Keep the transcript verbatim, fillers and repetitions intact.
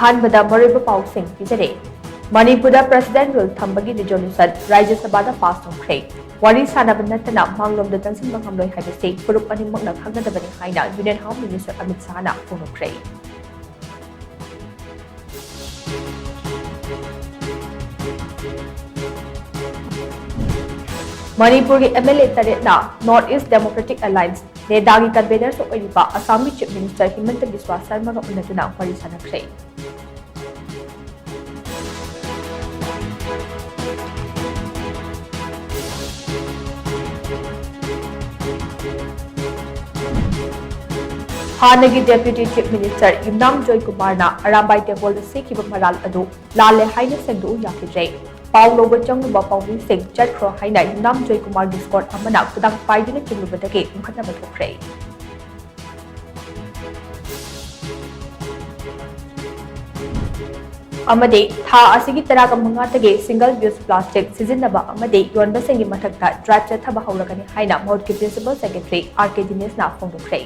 ꯑꯍꯥꯟꯕꯗ ꯃꯔꯨꯑꯣꯏꯕ ꯄꯥꯎꯁꯤꯡ ꯄꯤꯖꯔꯦ꯫ ꯃꯅꯤꯄꯨꯔꯗ President Rule ꯊꯝꯕꯒꯤ resolution ꯔꯥꯖ꯭ꯌ ꯁꯚꯥꯗ pass ꯇꯧꯈ꯭ꯔꯦ꯫ ꯋꯥꯔꯤ ꯁꯥꯟꯅꯕ ꯅꯠꯇꯅ ꯃꯥꯡꯂꯣꯝꯗ ꯆꯪꯁꯤꯟꯕ ꯉꯝꯂꯣꯏ ꯍꯥꯏꯕꯁꯤ ꯐꯨꯔꯨꯞ ꯑꯅꯤꯃꯛꯅ ꯈꯪꯒꯗꯕꯅꯤ ꯍꯥꯏꯅ Union Home Minister ꯑꯃꯤꯠ ꯁꯥꯍꯅ ꯐꯣꯡꯗꯣꯛꯈ꯭ꯔꯦ꯫ ꯃꯅꯤꯄꯨꯔꯒꯤ MLA ꯇꯔꯦꯠꯅ North East Democratic Alliance, ꯅꯦꯗꯥꯒꯤ convenerꯁꯨ ꯑꯣꯏꯔꯤꯕ ꯑꯁꯥꯝꯒꯤ Chief Minister ꯍꯤꯃꯟꯇ ꯕꯤꯁ꯭ꯋꯥ ꯁꯔꯃꯒ ꯎꯅꯗꯨꯅ ꯋꯥꯔꯤ ꯁꯥꯟꯅꯈ꯭ꯔꯦ꯫ ꯍꯥꯟꯅꯒꯤ Deputy Chief Minister ꯌꯨꯝꯅꯥꯝ ꯖꯣꯏꯀꯨꯃꯥꯔꯅ ꯑꯔꯥꯝꯕꯥꯏ ꯇꯦꯡꯒꯣꯜꯗ ꯁꯤꯈꯤꯕ ꯃꯔꯥꯜ ꯑꯗꯨ ꯂꯥꯜꯂꯦ ꯍꯥꯏꯅ ꯁꯦꯡꯗꯣꯛꯎ ꯌꯥꯈꯤꯗ꯭ꯔꯦ꯫ ꯄꯥꯎ ꯂꯧꯕ ꯆꯪꯂꯨꯕ ꯄꯥꯎꯃꯤꯁꯤꯡ ꯆꯠꯈ꯭ꯔꯣ ꯍꯥꯏꯅ ꯌꯨꯝꯅꯥꯝ ꯖꯣꯏꯀꯨꯃꯥꯔꯒꯤ squad ꯑꯃꯅ ꯈꯨꯗꯥꯡ ꯄꯥꯏꯗꯨꯅ ꯆꯤꯡꯂꯨꯕꯗꯒꯤ ꯎꯪꯈꯠꯅꯕ ꯊꯣꯛꯈ꯭ꯔꯦ꯫ ꯑꯃꯗꯤ ꯊꯥ ꯑꯁꯤꯒꯤ ꯇꯔꯥꯒ ꯃꯉꯥꯗꯒꯤ single use plastic ꯁꯤꯖꯤꯟꯅꯕ ꯑꯃꯗꯤ ꯌꯣꯟꯕꯁꯤꯡꯒꯤ ꯃꯊꯛꯇ drive ꯆꯠꯊꯕ ꯍꯧꯔꯒꯅꯤ ꯍꯥꯏꯅ ꯃꯍꯨꯠꯀꯤ Principal Secretary R K ꯗꯤꯅꯦꯁꯅ ꯐꯣꯡꯗꯣꯛꯈ꯭ꯔꯦ꯫